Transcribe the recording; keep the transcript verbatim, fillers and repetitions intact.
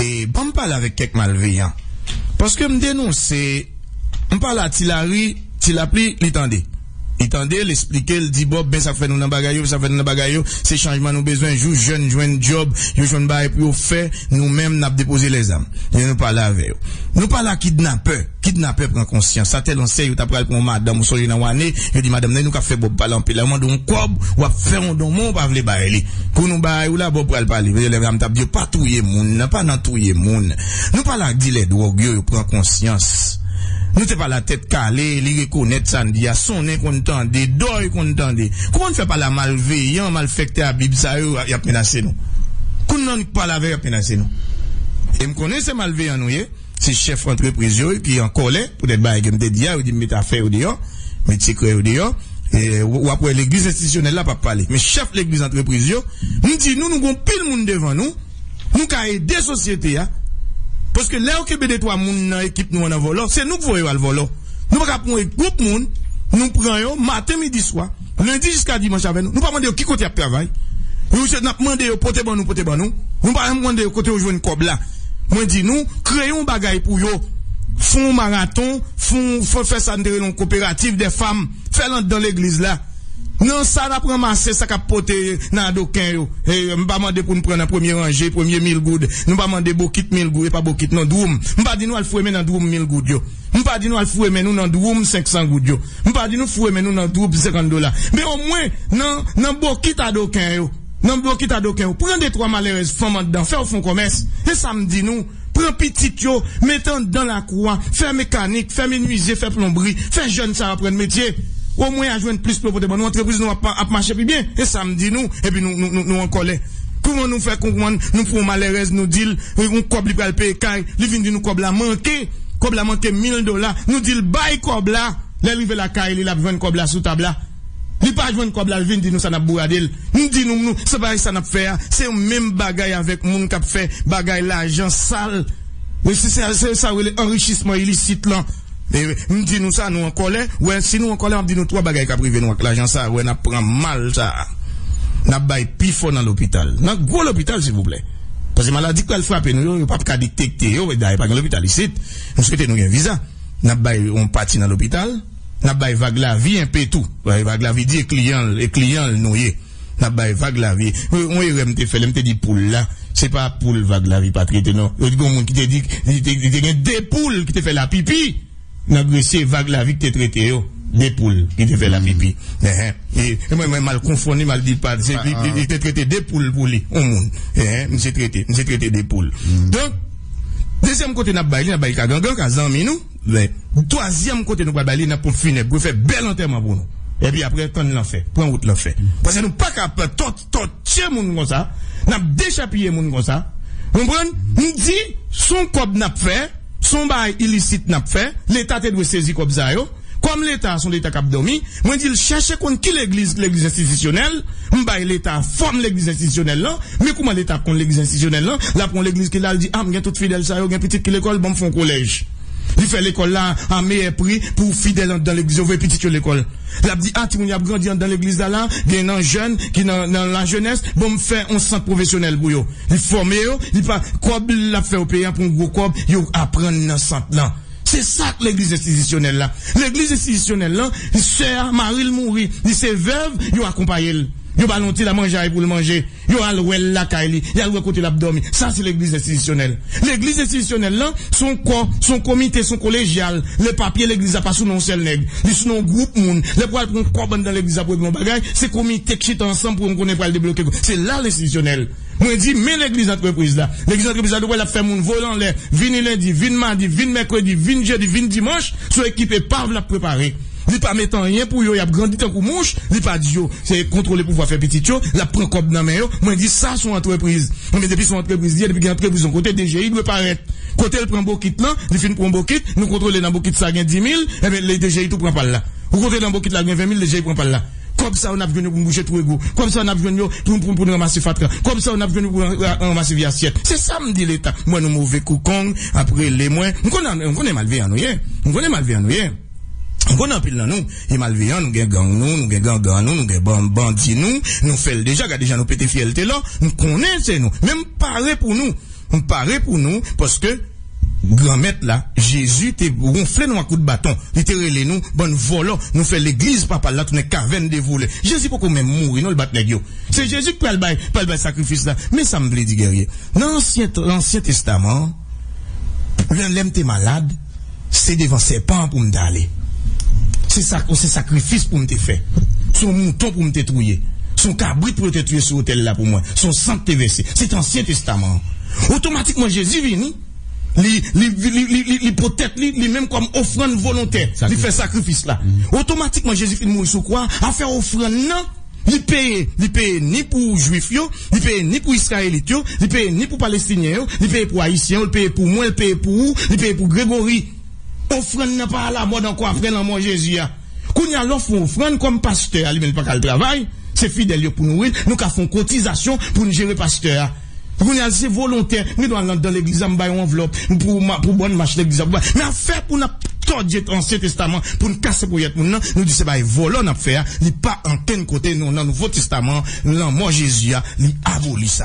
E ban m pale avèk kèk malveyan. Paske m denonse, m pale a Ti Lari, Ti Lapli, li tande. Li tande, l esplike, l di, Bob, men sa k fè nou nan bagay yo, sa k fè nou nan bagay yo, se chanjman nou bezwen, jou jèn jwenn djòb, yo jwenn bagay pou yo fè, nou menm n ap depoze lèzam. E nou pale avè yo. Nou pale a kidnapè. Kidnapè pran konsyans. Sa tèl ansè yo ta pral pran yon madanm, ou sonje nan wane, yo di madanm nan, nou k ap fè Bob pale anpil la. Yo mande yon kòb, w ap fè yon don, men w pa vle bay li. Pou nou bay ou la, Bob pral pale. Lè m t ap di yo, pa touye moun nan, pa nan touye moun. Nou pale ak dilè dwòg yo, yo pran konsyans. Nou te pale a Tèt Kale, li rekonèt sa n di a, Sonnen konn tande, Dòy konn tande. Kòman n fè pale a malveyan, malfèktè a Bib sa yo, y ap menase nou? Kounye a nou pale avè yo, y ap menase nou. E m konnen se malveyan nou ye. Se chèf antrepriz yo ki an kòlè, poutèt bagay ke m te di a, yo di m met afè yo deyò, met sekrè yo deyò. E, w ap wè legliz enstitisyonèl la p ap pale. Men chèf legliz antrepriz yo, m di nou, nou gon pil moun devan nou, nou ka ede sosyete a. Paske lè yo kenbe de twa moun nan ekip nou an nan vòlò, se nou k voye yo al vòlò. Nou pa ka pran yon gwoup moun, nou pran yo maten, midi, swa, lendi jiska dimanch avè nou. Nou pa mande yo ki kote y ap travay. Nou se n ap mande yo pote ban nou, pote ban nou. Nou pa menm mande yo kote yo jwenn kòb la. Mwen di nou, kreye yon bagay pou yo. Fè yon maraton, fè yon, fè, fè sa n te rele yon koperativ dè fanm. Fè l anndan legliz la. Nan sa n ap ranmase, sa k ap pote nan adoken yo. E, m pa mande pou n pran nan premye ranje, premye mil goud. Nou pa mande bokit mil goud, e pa bokit non, dwoum. M pa di nou al foure men nan dwoum mil goud yo. M pa di nou al foure men nou nan dwoum senk san goud yo. M pa di nou foure men nou nan dwoum senkant dola. Men omwen, nan, nan bokit adoken yo, nan bokit adoken yo, pran de twa malerèz fanm anndan, fè yo fè yon kòmès. Se sa m di nou. Pran pitit yo, mete anndan lakou a, fè mekanik, fè menizye, fè plonbri, fè jèn sa yo aprann metye. Omwen y a jwenn plis pou yo pote ban nou, antrepriz nou ap, ap mache pi byen. Se sa m di nou, epi nou, nou, nou, nou an kòlè. Kouman nou fè, kouman nou pran yon malerèz, nou di l, yon kòb li pral peye kay, li vin di nou kòb la manke, kòb la manke mil dola, nou di l bay kòb la, lè l rive lakay li, l ap jwenn kòb la sou tab la. Li pa jwenn kòb la, l vin di nou sa, n ap bourade l. M di nou, nou, se pa sa n ap fè a, se yon menm bagay avèk moun k ap fè bagay lajan sal. E se, se, se sa yo rele anrichisman ilisit lan. E, m di nou sa, nou an kòlè. Wè, si nou an kòlè, m ap di nou twa bagay k ap rive nou ak lajan sa a. Wè, n ap pran mal sa a. N ap bay pi fò nan lopital. Nan gwo lopital, silvouplè. Paske maladi k pral frape nou yo, yo p ap ka detekte yo. Dayè, pa gen lopital isit. Nou swete nou gen viza. N ap bay yon pati nan lopital. N ap bay Vag Lavi enpe tou. Vag Lavi di e kliyan l, e kliyan l nou ye. N ap bay Vag Lavi. Yon erè m te fè lè m te di poul la. Se pa poul Vag Lavi pa trete non. Yo di gen yon moun ki te di, li te, li te gen de poul ki te fè lapipi nan gresye, Vag Lavi ki te trete yo. De poul ki te fè lapipi. Enhen. E, e mwen, mwen m al konfonn li, m al di pa, se, li, li, li te trete de poul pou li, yon moun. Enhen, misye trete, misye trete de poul. Donk, dezyèm kote n ap bay li, n ap bay li ka gangan, ka zanmi nou. Men, twazyèm kote nou pral bay li nan ponp finèb, pou yo fè bèl antèman pou nou. Epi apre, tann lanfè, pran wout lanfè. Paske nou pa ka pè tòt, tòtye moun konsa, n ap dechapiye moun konsa. Konprann? M di, se yon kòb n ap fè, se yon bagay ilisit n ap fè, Leta te dwe sezi kòb sa yo. Kòm Leta a se yon Leta k ap dòmi, mwen di l chèche konn ki legliz, legliz enstitisyonèl, m bay Leta fòm legliz enstitisyonèl lan, men kouman Leta ap konn legliz enstitisyonèl lan, l ap pran yon legliz ki la, l di, a, m gen tout fidèl sa yo, gen pitit ki lekòl, ban m fè yon kolèj. Li fè lekòl la a meyè pri pou fidèl anndan legliz yo voye pitit yo lekòl. L ap di, a, timoun yo ap grandi anndan legliz la la, gen nan jèn ki nan, nan lajenès, bon, m fè yon sant pwofesyonèl pou yo. Li fòme yo, li pa, kòb l ap fè yo peye a pou yon gwo kòb, yo aprann nan sant lan. Se sa k legliz enstitisyonèl la. Legliz enstitisyonèl lan, sè a, mari l mouri, li se vèv, yo akonpaye l. Yo ba l yon ti la manjay pou l manje. Yo al wè l lakay li. Y al wè kote l ap dòmi. Sa se legliz enstitisyonèl. Legliz enstitisyonèl lan, se yon kò, se yon komite, se yon kolejyal. Lè papye legliz la pa sou non yon sèl nèg. Li sou non yon gwoup moun. Lè pou al pran yon kòb anndan legliz la pou regle yon bagay, se komite k chita ansanm pou yo konnen pral debloke. Se la l enstitisyonèl. Mwen di, men legliz antrepriz la. Legliz antrepriz la, nou wè l ap fè moun vole anlè. Vini lendi, vin madi, vin mèkredi, vin jedi, vin dimanch, sou ekip epav l ap prepare. Li pa mete anyen pou yo, y ap grandi tankou mouch, li pa di yo, se kontwole pouvwa fè pitit yo, l ap pran kòb nan men yo. Mwen di, sa se yon antrepriz. Mwen depi se yon antrepriz li ye, depi gen antrepriz yon kote, D G I dwe parèt. Kote l pran bokit lan, li fin pran bokit, nou kontwole nan bokit sa gen di mil, enben, le D G I tou pran pa l la. Ou kontwole nan bokit la gen ven mil, D G I pran pa l la. Kòb sa yo n ap jwenn yo pou n bouche twou egout. Kòb sa yo n ap jwenn yo pou, pou, pou n ranmase fatra. Kòb sa yo n ap jwenn yo pou n ra-, ranmase vye asyèt. Se sa m di Leta. M wè nou move kou kong, ap rele mwen. M konnen, m konnen malveyan nou ye. M konnen malveyan nou ye. M konnen anpil nan nou e malveyan, nou gen gang nou, nou gen gangan nou, nou gen ban-, bandi nou, nou fè l deja, gade jan nou pete fyèl telò, m konnen se nou. Men m pare pou nou. Nou pare pou nou, paske Granmèt la, Jezi te wonfle nou ak kout baton. Li te rele nou bann vòlò. Nou fè legliz papa l la tounen kavèn de volè. Jezi poko menm mouri non, l bat nèg yo. Se Jezi ki pral bay, pral bay sakrifis la. Men sa m vle di, Guerrier. Nan Ansyen, Ansyen Testaman an, lè, lè m te malad, se devan sèpan an pou m t ale. Se sa, se sakrifis pou m te fè. Se yon mouton pou m te touye. Se yon kabrit pou yo te touye sou otèl la pou mwen. Se yon san k te vèse. Se te Ansyen Testaman an. Otomatikman, Jezi vini. Li, li, li, li, li, li pran tèt li, li menm kòm ofrann volontè. Li fè sakrifis la. Otomatikman, Jezi fin mouri sou kwa a, afè ofrann nan, li peye, li peye ni pou Jwif yo, li peye ni pou Izrayelit yo, li peye ni pou Palestinyen yo, li peye pou Ayisyen yo, li peye pou mwen, li peye pou ou, li peye pou Gregori. Ofrann nan pa alamòd ankò apre lanmò Jezi a. Kounye a, lè w fè yon ofrann kòm pastè a, li menm li pa ka al travay, se fidèl yo pou nouri l, nou ka fè yon kotizasyon pou n jere pastè a. Kounye a, se volontè, m gen dwa al anndan legliz la, m bay yon anvlòp pou, pou bòn mach legliz la. Men afè pou n ap tòdye Ansyen Testaman, pou n kase ponyèt moun nan, nou di se bay vòlò n ap fè a, li pa ankenn kote nou, nan Nouvo Testaman, lanmò Jezi a, li aboli sa.